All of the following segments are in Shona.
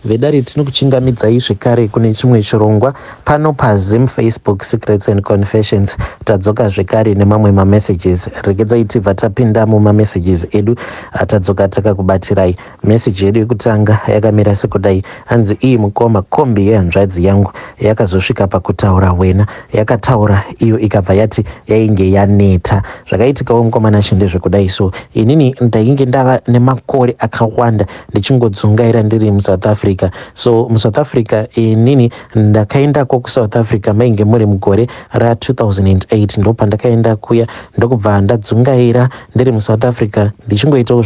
Vedare, tinokuchingamidzai zvekare kune chimwe chirongwa pano paZim Facebook Secrets and Confessions. Tadzoka zvekare nemamwe mamessages. Regedzai tibva tapinda mumamessages edu atadzoka takakubatirai. Message yedu yekutanga yakamira sekudai. Hanzi, "Iyi mukoma, kombi yehanzvadzi yangu yakazosvika pakutaura wena. Yakataura iyo, ikabva yati yainge yaneta." Zvakaitikawo, mukoma Nashe, ndezvekudai. So inini ndainge ndava nemakore akawanda ndichingodzungaira ndiri muSouth Africa. So muSouth Africa, inini ndakaendako kuSouth Africa mainge muri mugore ra2008. Ndo pandakaenda kuya, ndokubva ndadzungaira ndiri muSouth Africa, ndichingoitawo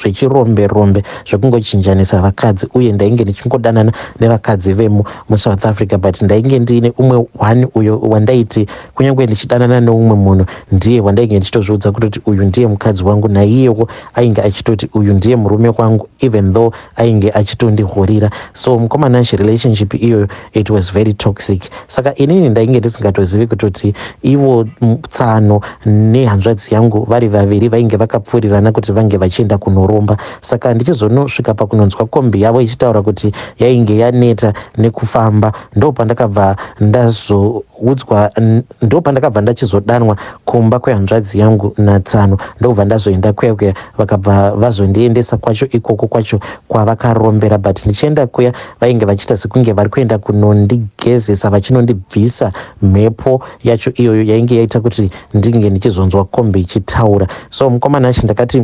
zvechirombe rombe, zvekungochinjanisa vakadzi, uye ndainge ndichingodanana nevakadzi vemo muSouth Africa. But ndainge ndiine umwe one uyo wandaiti kunyange ndichidanana neumwe munhu, ndiye wandainge ndichitozviudza kutoti uyu ndiye mukadzi wangu, naiyewo ainge achitoti uyu ndiye murume wangu, even though ainge achitondihurira. So mukoma Nashe, relationship iyoyo, it was very toxic. Saka inini ndainge ndisingatozivi kutoti ivo tsano nehanzvadzi yangu vari vaviri vainge vakapfuurirana kuti vange vachienda kunoromba. Saka ndichizonosvika pakunonzwa kombi yavo ichitaura kuti yainge yaneta nekufamba, ndo pandakabva ndazoudzwa, ndo pandakabva ndachizodanwa kumba kwehanzvadzi yangu natsano. Ndokubva ndazoenda kuya kuya, vakabva vazondiendesa kwacho ikoko kwacho kwavakarombera. But ndichienda kuya, vainge vachiita sekunge vari kuenda kunondigezesa, vachinondibvisa mhepo yacho iyoyo yainge yaita kuti ndinge ndichizonzwa kombi ichitaura. So mukoma Nashe, ndakati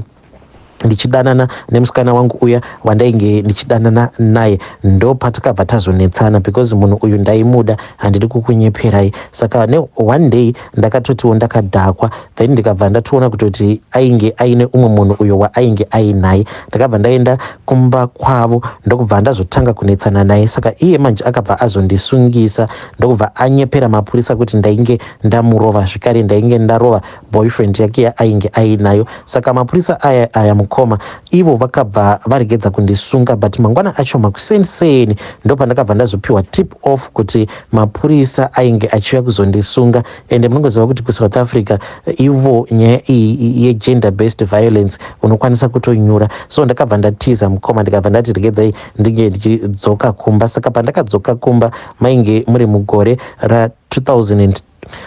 ndichidanana nemusikana wangu uya wandainge ndichidanana naye, ndo patakabva tazonetsana, because munhu uyu ndaimuda, handidi kukunyeperai. Saka ne one day ndakatotiwo ndakadhakwa, then ndikabva ndatoona kutoti ainge aine umwe munhu uyo waainge ainaye. Ndakabva ndaenda kumba kwavo, ndokubva ndazotanga kunetsana naye. Saka iye manje akabva azondisungisa, ndokubva anyepera mapurisa kuti ndainge ndamurova, zvikare ndainge ndarova boyfriend yake yaainge ainayo. Saka mapurisa aya aya, mukoma, ivo vakabva varegedza kundisunga. But mangwana acho makuseni, ndo pandakabva ndazopiwa tip off kuti mapurisa ainge achiuya kuzondisunga. Ende munongoziva kuti kuSouth Africa ivo nyaya iyi yegender based violence unokwanisa kutonyura. So ndakabva ndatiza, mukoma, ndikabva ndati regedzai ndinge ndichidzoka kumba. Saka pandakadzoka kumba mainge muri mugore ra2000.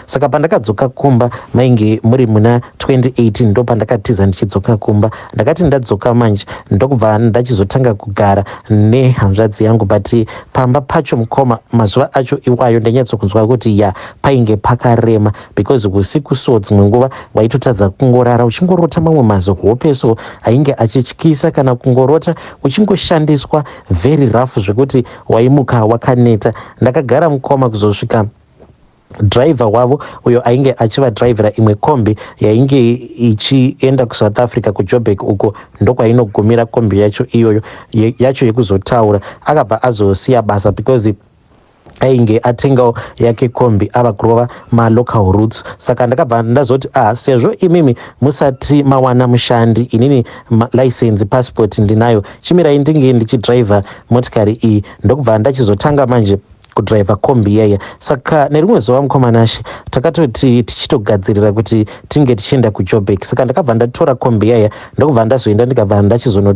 Saka pandakadzoka kumba mainge muri muna 2018. Ndo pandakatiza ndichidzoka kumba. Ndakati ndadzoka manje, ndokubva ndachizotanga kugara nehanzvadzi yangu. But pamba pacho, mukoma, mazuva acho iwayo ndainyatsokunzwa kuti ya, painge pakarema, because usiku so dzimwe nguva waitotadza kungorara, uchingorota mamwe mazihope so ainge achityisa, kana kungorota uchingoshandiswa very rough, zvekuti waimuka wakaneta. Ndakagara, mukoma, kuzosvika driver wavo uyo ainge achivadhiraivhera imwe kombi yainge ichienda kuSouth Africa, kuJoburg uko ndokwainogumira kombi yacho iyoyo yacho yekuzotaura, akabva azosiya basa because ainge atengawo yake kombi, ava kurova malocal routes. Saka ndakabva ndazoti, "Ah, sezvo imimi musati mawana mushandi, inini license, passport ndinayo, chimirai ndinge ndichidhiraivha motikari iyi." Ndokubva ndachizotanga manje kudhiraivha kombi iyaiya. Saka nerimwe zuva, mukoma Nashe, takatoti tichitogadzirira kuti tinge tichienda kuJoburg. Saka ndakabva ndatora kombi iyaiya, ndokubva ndazoenda, ndikabva ndachizono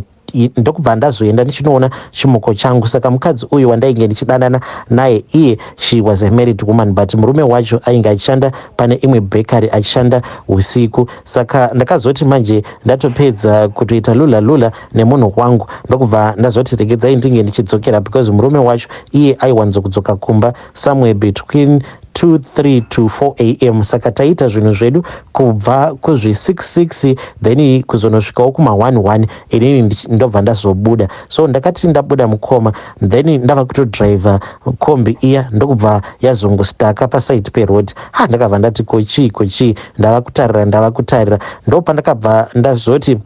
ndokubva ndazoenda ndichinoona chimoko changu. Saka mukadzi uyu wandainge ndichidanana naye iye, she was a married woman, but murume wacho ainge achishanda pane imwe bakery, achishanda usiku. Saka ndakazoti manje ndatopedza kutoita lula lula nemunhu wangu, ndokubva ndazoti regedzai ndinge ndichidzokera, because murume wacho iye aiwanzokudzoka kumba somewhere between 2 3 to 4 a.m. Saka taita zvinhu zvedu kubva kuzvi6 6, then kuzonosvikawo kuma1 1, inini ndobva ndazobuda. So ndakati ndabuda, mukoma, then ndava kutodhiraivha kombi iya, ndokubva yazongostaka paside peroad. Ha, ndakabva ndati, "Kochii, kochii?" Ndava kutarira, ndava kutarira, ndo pandakabva ndazoti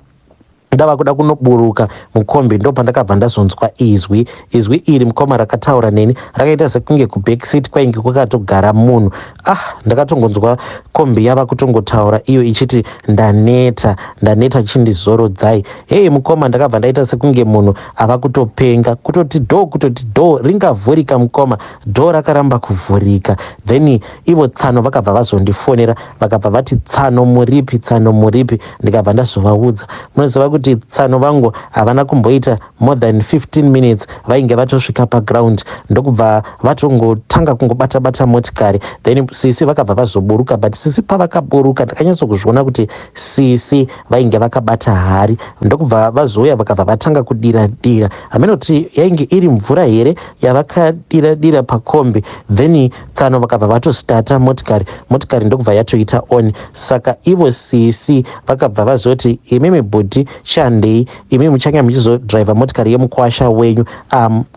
ndava kuda kunoburuka mukombi, ndo pandakabva ndazonzwa izwi. Izwi iri, mukoma, rakataura neni, rakaita sekunge kubackseat kwainge kwakatogara munhu. Ah, ndakatongonzwa kombi yava kutongotaura iyo ichiti, "Ndaneta, ndaneta, chindizorodzai." Hei mukoma, ndakabva ndaita sekunge munhu ava kutopenga. Kutoti door, kutoti door ringavhurika, mukoma, door rakaramba kuvhurika. Then ivo tsano vakabva vazondifonera, vakabva vati, "Tsano muripi? Tsano muripi?" Ndikabva ndazovaudza. Munoziva kuti kuti tsano vangu havana kumboita more than 15 minutes vainge vatosvika paground, ndokubva vatongotanga kungobata bata motikari. Then sisi vakabva vazoburuka, but sisi pavakaburuka ndakanyatsokuzviona kuti sisi vainge vakabata hari, ndokubva vazouya vakabva vatanga kudira dira. Hameno kuti yainge iri mvura here yavakadira dira pakombi. Then tsano vakabva vatostata motikari, motikari ndokubva yatoita on. Saka ivo sisi vakabva vazoti, "Imimi bhudhi, chandei, imi muchange muchizodhiraivha motikari yemukwasha wenyu.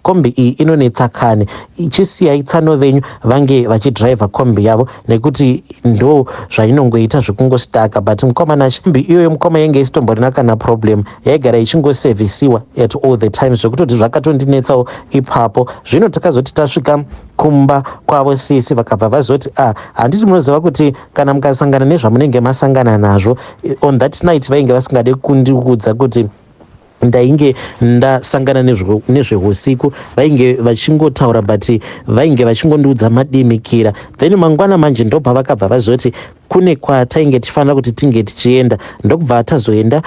Kombi iyi inonetsa kani. Chisiyai tsano venyu vange vachidhiraivha kombi yavo, nekuti ndo zvainongoita zvekungostaka." But mukomana, kombi iyoyo mukoma yange isitomborina kana problem, yaigara ichingosevhisiwa at all the times, zvekutoti zvakatondinetsawo ipapo. Zvino takazoti tasvika kumba kwavo, sisi vakabva vazoti, "Ah, handiti munoziva kuti kana mukasangana nezvamunenge masangana nazvo?" On that night vainge vasingade kundiudza kuti ndainge ndasangana nezveusiku. Vainge vachingotaura, but vainge vachingondiudza madimikira. Then mangwana manje ndobva vakabva vazoti kune kwatainge tichifanira kuti tinge tichienda, ndokubva tazoenda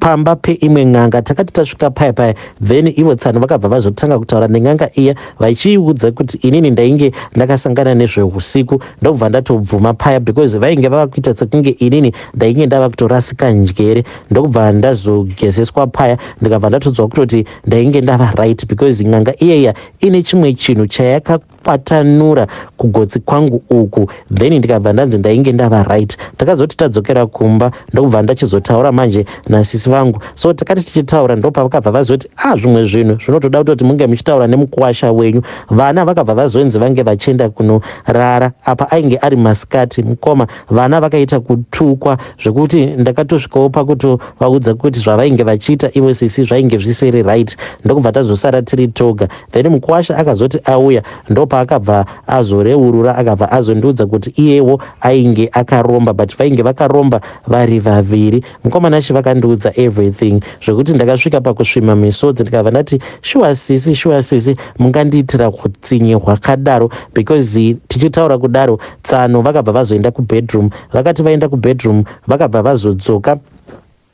pamba peimwe n'anga. Takati tasvika paya paya, then ivo tsano vakabva vazotanga kutaura nen'anga iya, vachiiudza kuti inini ndainge ndakasangana nezveusiku. Ndokubva ndatobvuma paya, because vainge vava kuita sekunge inini ndainge ndava kutorasika njere. Ndokubva ndazogezeswa paya, ndikabva ndatodzwa kutoti ndainge ndava right, because n'anga iyaiya ine chimwe chinhu chayakakwatanura kugotsi kwangu uku. Then ndikabva ndanzi ndainge ndava right. Takazoti tadzokera kumba, ndokubva ndachizotaura manje nasisi vangu. So takati tichitaura, ndopavakabva vazoti, "A ah, zvimwe zvinhu zvinotoda kutoti munge muchitaura nemukuwasha wenyu." Vana vakabva vazonzi vange vachienda kunorara. Apa ainge ari masikati, mukoma. Vana vakaita kutukwa zvekuti ndakatosvikawo pakutovaudza kuti zvavainge vachiita ivo sisi zvainge zvisiri right. Ndokubva tazosara tiri toga. Then mukuwasha akazoti auya, ndopaakabva azoreurura, akabva azondiudza kuti iyewo ainge akaromba, but vainge vakaromba vari vaviri. Mukomana achi vakandiudza everything, zvekuti ndakasvika pakusvima misodzi. Ndikabva ndati, "Shuwa sisi, shuwa sisi, mungandiitira utsinye hwakadaro?" Because tichitaura kudaro, tsano vakabva vazoenda kubedroom. Vakati vaenda kubedroom, vakabva vazodzoka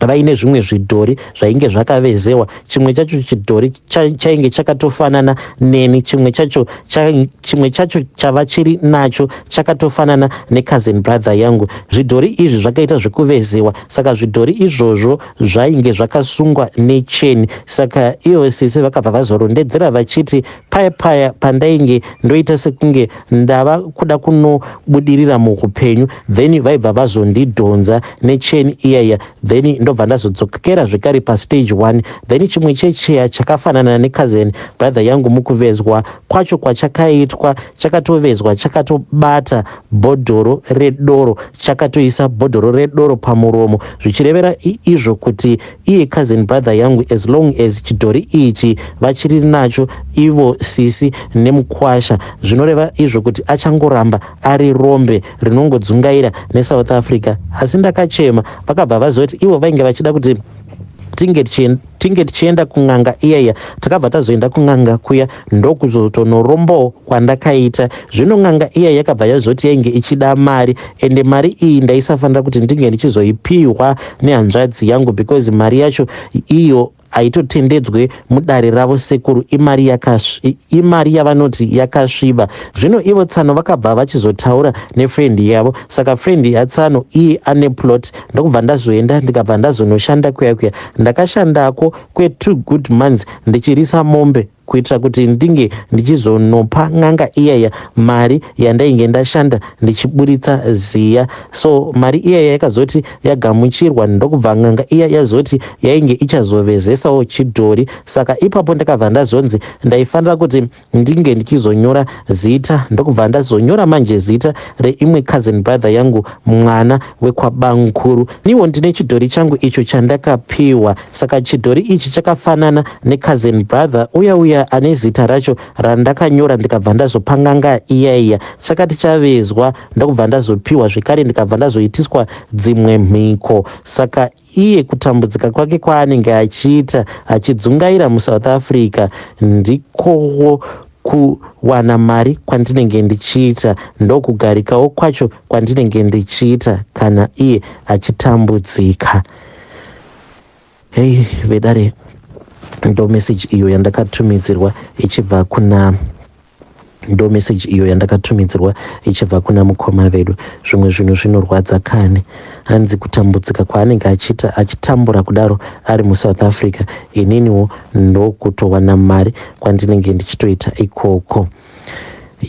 vaine zvimwe zvidhori zvainge zvakavezewa. Chimwe chacho chidhori chainge chakatofanana neni, chimwe chacho chava chiri nacho chakatofanana necousin brother yangu. Zvidhori izvi zvakaita zvekuvezewa, saka zvidhori izvozvo zvainge zvakasungwa necheni. Saka ivo sisi vakabva vazorondedzera vachiti, paya paya pandainge ndoita sekunge ndava kuda kunobudirira muupenyu, then vaibva vazondidhonza necheni iyaya, then ndobva ndazodzokera zvekare pastage one. Then chimwe chechiya chakafanana necousin brother yangu, mukuvezwa kwacho kwachakaitwa, chakatovezwa chakatobata bhodhoro redoro, chakatoisa bhodhoro redoro pamuromo, zvichirevera izvo kuti iye cousin brother yangu, as long as chidhori ichi vachiri nacho ivo sisi nemukwasha, zvinoreva izvo kuti achangoramba ari rombe rinongodzungaira neSouth Africa. Asi ndakachema. Vakabva vazoti ivo vainge vachida kuti tinge tichienda kun'anga iyaiya. Takabva tazoenda kun'anga kuya, ndokuzotonorombawo kwandakaita. Zvino n'anga iya yakabva yazoti yainge ichida mari, ende mari iyi ndaisafanira kuti ndinge ndichizoipiwa nehanzvadzi yangu, because mari yacho iyo haitotendedzwe mudare ravo sekuru, imari yavanoti yakasviba. Zvino ivo tsano vakabva vachizotaura nefriend yavo. Saka friend yatsano iye ane plot. Ndokubva ndazoenda, ndikabva ndazonoshanda kuya kuya. Ndakashandako kwe2 good months ndichirisa mombe, kuitira kuti ndinge ndichizonopa n'anga iyaya mari yandainge ndashanda ndichiburitsa ziya. So mari iyaya yakazoti yagamuchirwa, ndokubva n'anga iya yazoti yainge ichazovezesawo chidhori. Saka ipapo ndakabva ndazonzi ndaifanira kuti ndinge ndichizonyora zita. Ndokubva ndazonyora manje zita reimwe cousin brother yangu, mwana wekwabankuru. Niwo ndine chidhori changu icho chandakapiwa. Saka chidhori ichi chakafanana necousin brother uya uya ane zita racho randakanyora, ndikabva ndazopa n'anga iya iya. Chakati chavezwa, ndokubva ndazopiwa zvekare, ndikabva ndazoitiswa dzimwe mhiko. Saka iye kutambudzika kwake kwaanenge achiita achidzungaira muSouth Africa, ndikowo kuwana mari kwandinenge ndichiita, ndokugarikawo kwacho kwandinenge ndichiita kana iye achitambudzika. Hei vedare, ndo message iyo yandakatumidzirwa ichibva kuna ndo message iyo yandakatumidzirwa ichibva kuna mukoma vedu. Zvimwe zvinhu zvinorwadza kani. Hanzi kutambudzika kwaanenge achiita achitambura kudaro ari muSouth Africa, ininiwo ndokutowana mari kwandinenge ndichitoita ikoko.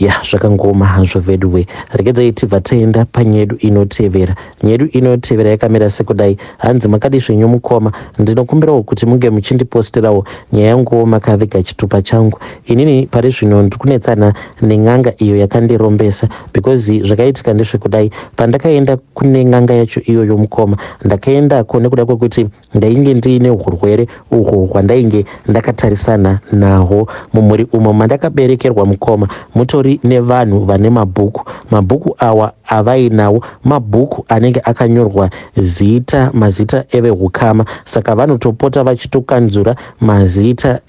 Ya, zvakangooma hazvo veduwe. Regedzai tibva taenda panyedu inotevera. Nyedu inotevera yakamira sekudai. Hanzi makadi zvenyu mukoma, ndinokumbirawo kuti munge muchindiposterawo nyaya yanguwo makaviga chitupa changu. Inini pari zvino ndiri kunetsana nen'anga iyo yakandirombesa because zvakaitika ndezvekudai. Pandakaenda kune n'anga yacho iyoyo mukoma, ndakaendako nekuda kwekuti Ndainge ndiine hurwere uhwo hwandainge ndakatarisana nahwo. Mumhuri umo mandakaberekerwa mukoma mutori nevanhu vane mabhuku. Mabhuku awa avainawo mabhuku anenge akanyorwa zita mazita evehukama saka vanotopota vachitokanzura mazita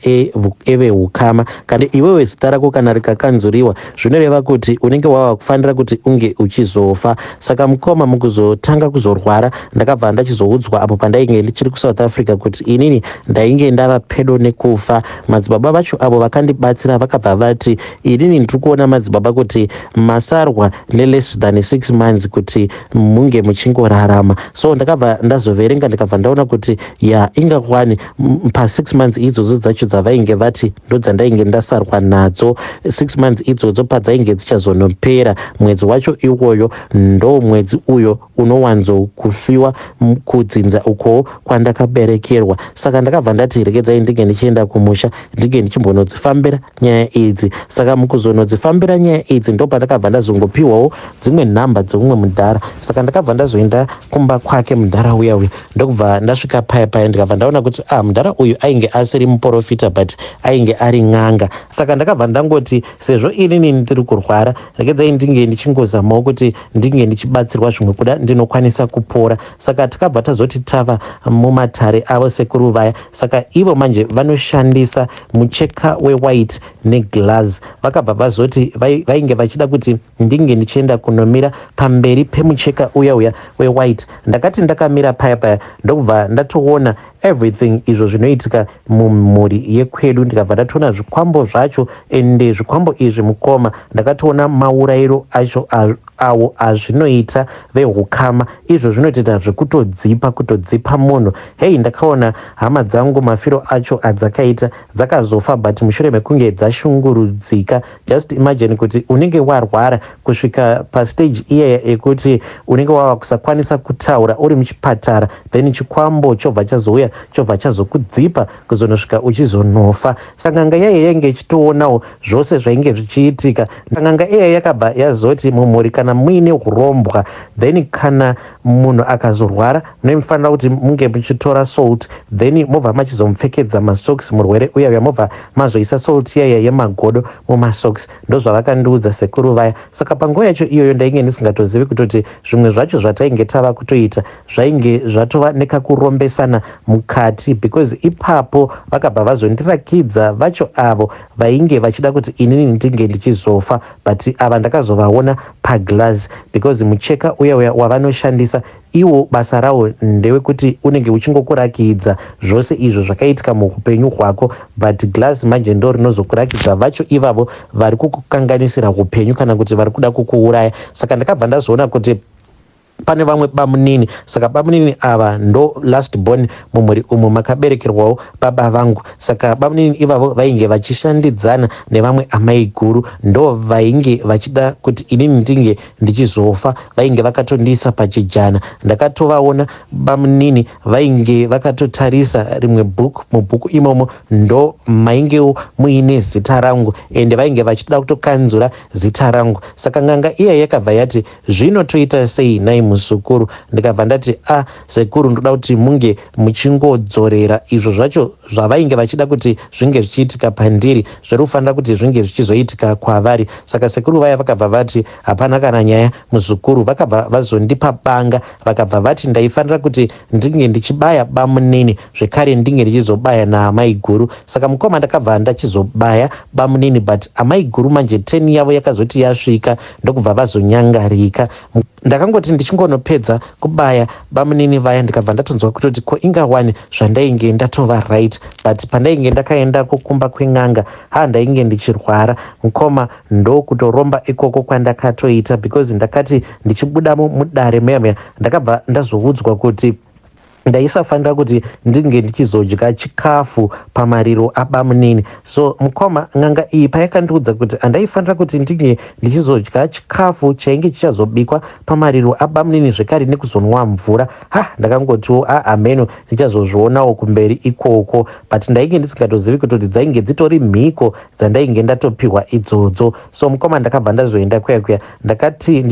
evehukama. Kana iwewe zita rako kana rikakanzuriwa zvinoreva kuti unenge wava kufanira kuti unge uchizofa. Saka mukoma mukuzotanga kuzorwara ndakabva ndachizoudzwa apo pandainge ndichiri kuSouth Africa kuti inini ndainge ndava pedo nekufa. Madzibaba vacho avo vakandibatsira vakabva vati inini ndiri kuona madzibaba kuti masarwa neless than 6 months kuti munge muchingorarama. So ndakabva ndazoverenga ndikabva ndaona kuti ya inga kwani pa6 months idzodzo dzacho dzavainge vati ndodzandainge ndasarwa nadzo. 6 months idzodzo padzainge dzichazonopera mwedzi wacho iwoyo ndo mwedzi uyo unowanzo kufiwa kudzinza uko kwandakaberekerwa. Saka ndakabva ndati regedzai ndinge ndichienda kumusha ndinge ndichimbonodzifambira nyaya idzi. Saka mukuzonodzifambira nyaya idzi ndopandakabva ndazongopiwawo dzimwe nhamba dzeumwe mudhara. Saka ndakabva ndazoenda kumba kwake mudhara uya uya ndokubva ndasvika paya paya ndikabva ndaona kuti ah, mudhara uyu ainge asiri muporofita but ainge ari n'anga. Saka ndakabva ndangoti sezvo inini ndiri kurwara regedzai ndinge ndichingozamawo kuti ndinge ndichibatsirwa zvimwe kuda ndinokwanisa kupora. Saka takabva tazoti tava mumatare avo sekuru vaya. Saka ivo manje vanoshandisa mucheka wewhite neglass. Vakabva vazoti vainge vachida kuti ndinge ndichienda kunomira pamberi pemucheka uya uya wewhite. Ndakati ndakamira paya paya ndokubva ndatoona everything izvo zvinoitika mumhuri yekwedu. Ndikabva ndatoona zvikwambo zvacho, ende zvikwambo izvi mukoma ndakatoona maurayiro acho awo azvinoita vehukama. Izvo zvinotoita zvekutodzipa kutodzipa munhu. Hei, ndakaona hama dzangu mafiro acho adzakaita, dzakazofa but mushure mekunge dzashungurudzika. Just imagine kuti unenge warwara kusvika pastage iyaya yekuti unenge wava kusakwanisa kutaura uri muchipatara, then chikwambo chobva chazouya chobva chazokudzipa kuzonosvika uchizonofa. Saka n'anga iyaya yainge ichitoonawo zvose zvainge zvichiitika. N'anga iyaya yakabva yazoti mumhuri kana muine urombwa, then kana munhu akazorwara munofanira kuti munge muchitora salt, then mobva machizomupfekedza masocks murwere uya uya, mobva mazoisa salt iyaya yemagodo mumasocks. Ndozvavakandiudza sekuru vaya. Saka panguva yacho iyoyo ndainge ndisingatozivi kutoti zvimwe zvacho zvatainge tava kutoita zvainge zvatova nekakurombesana mukati, because ipapo vakabva vazondirakidza vacho avo vainge vachida kuti inini ndinge ndichizofa. But ava ndakazovaona paglass because mucheka uya uya wavanoshandisa iwo basa rawo ndewekuti unenge uchingokurakidza zvose izvo zvakaitika muupenyu hwako, but glass manje ndo rinozokurakidza vacho ivavo vari kukukanganisira upenyu kana kuti vari kuda kukuuraya. Saka ndakabva ndazoona kuti pane vamwe bamunini. Saka bamunini ava ndo last born mumhuri umu makaberekerwawo baba vangu. Saka bamunini ivavo vainge vachishandidzana nevamwe amai guru, ndo vainge vachida kuti inini ndinge ndichizofa. Vainge vakatondiisa pachijana. Ndakatovaona bamunini vainge vakatotarisa rimwe bhuku. Mubhuku imomo ndo maingewo muine zita rangu, ende vainge vachida kutokanzura zita rangu. Saka n'anga iya yakabva yati, "Zvinotoita sei nai muzukuru?" Ndikabva ndati, "A ah, sekuru, ndoda kuti munge muchingodzorera izvo zvacho zvavainge vachida kuti zvinge zvichiitika pandiri, zviri kufanira kuti zvinge zvichizoitika kwavari." Saka sekuru vaya vakabva vati, "Hapana kana nyaya, muzukuru." Vakabva vazondipa banga, vakabva vati ndaifanira kuti ndinge ndichibaya bamunini, zvekare ndinge ndichizobaya naamai guru. Saka mukoma ndakabva ndachizobaya bamunini, but amai guru manje 10 yavo yakazoti yasvika ndokubva vazonyangarika. Ndakangoti ndichingo Ndichingonopedza kubaya bamunini vaya ndikabva ndatonzwa kutoti ko inga wani zvandainge ndatova right, but pandainge ndakaenda kukumba kwen'anga ha ndainge ndichirwara mukoma, ndokutoromba ikoko kwandakatoita, because ndakati ndichibudamo mudare muya muya ndakabva ndazoudzwa kuti ndaisafanira kuti ndinge ndichizodya chikafu pamariro abamunini. So mukoma, n'anga iyi payakandiudza kuti handaifanira kuti ndinge ndichizodya chikafu chainge chichazobikwa pamariro abamunini, zvekare nekuzonwa mvura, ha ndakangotiwo a ameno, ndichazozvionawo kumberi ikoko. But ndainge ndisingatozivi kutoti dzainge dzitori mhiko dzandainge ndatopiwa idzodzo. So mukoma, ndakabva ndazoenda kuya kuya, ndakati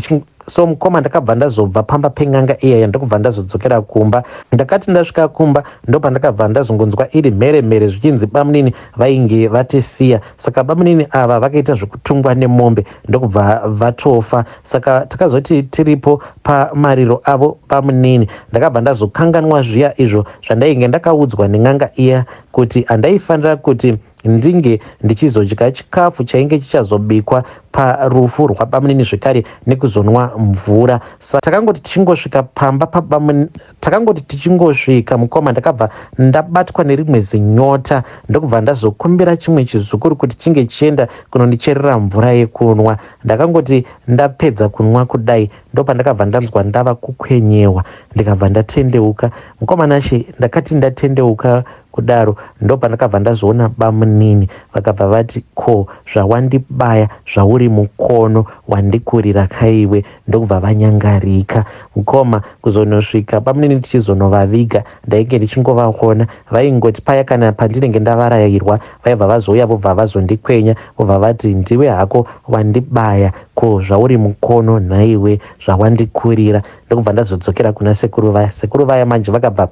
so mukoma, ndakabva ndazobva pamba pen'anga iyaya, ndokubva ndazodzokera kumba. Ndakati ndasvika kumba ndopandakabva ndazongonzwa iri mhere mhere zvichinzi bamunini vainge vatisiya. Saka bamunini ava vakaita zvekutungwa nemombe ndokubva vatofa. Saka takazoti tiripo pamariro avo bamunini, ndakabva ndazokanganwa zviya izvo zvandainge ndakaudzwa nen'anga iya kuti handaifanira kuti ndinge ndichizodya chikafu chainge chichazobikwa parufu rwabamunini, zvekare nekuzonwa mvura. Takangoti tichingosvika pamba pabamunini, takangoti tichingosvika mukoma, ndakabva ndabatwa nerimwe zinyota, ndokubva ndazokumbira chimwe chizukuru kuti chinge chienda kunondicherera mvura yekunwa. Ndakangoti ndapedza kunwa kudai ndopandakabva ndanzwa ndava kukwenyewa, ndikabva ndatendeuka. Mukoma Nashe, ndakati ndatendeuka kudaro ndopandakabva ndazoona bamunini. Vakabva vati, "Ko zvawandibaya zvauri mukono wandikurira kaiwe?" Ndokubva vanyangarika. Mukoma, kuzonosvika bamunini tichizonovaviga, ndainge ndichingovaona. Vaingoti paya kana pandinenge ndavarayirwa vaibva vazouya, vobva vazondikwenya, vobva vati, "Ndiwe hako wandibaya, ko zvauri mukono nhaiwe, zvawandikurira?" Ndokubva ndazodzokera kuna sekuru vaya. Sekuru vaya manje vakabva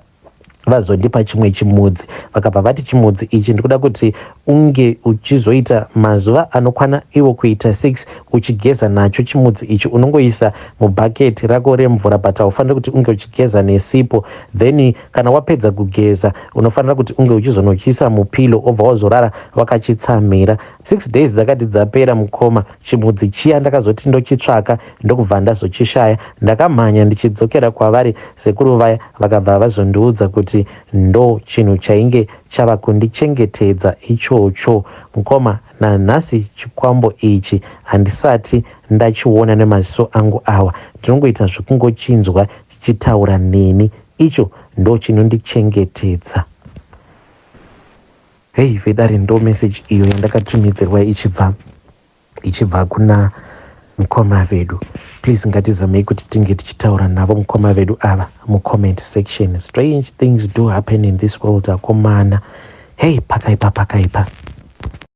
vazondipa chimwe chimudzi, vakabva vati, "Chimudzi ichi ndikuda kuti unge uchizoita mazuva anokwana iwo kuita 6 uchigeza nacho. Chimudzi ichi unongoisa mubhaketi rako remvura, but haufaniri kuti unge uchigeza nesipo. Then kana wapedza kugeza unofanira kuti unge uchizonochiisa mupilo, obva wazorara wakachitsamira 6 days." Dzakati dzapera mukoma, chimudzi chiya ndakazoti ndochitsvaka ndokubva ndazochishaya. Ndakamhanya ndichidzokera kwavari sekuru vaya, vakabva vazondiudza kuti ndo chinhu chainge chava kundichengetedza ichocho. Mukoma, nanhasi chikwambo ichi handisati ndachiona nemaziso angu awa, ndinongoita zvekungochinzwa chichitaura neni. Icho ndo chinondichengetedza. Hei vedare, ndo meseji iyo yandakatumidzirwa ichibva kuna mukoma vedu. Please, ngatizamei kuti tinge tichitaura navo mukoma vedu ava mucomment section. Strange things do happen in this world, akomana. Hei, pakaipa, pakaipa.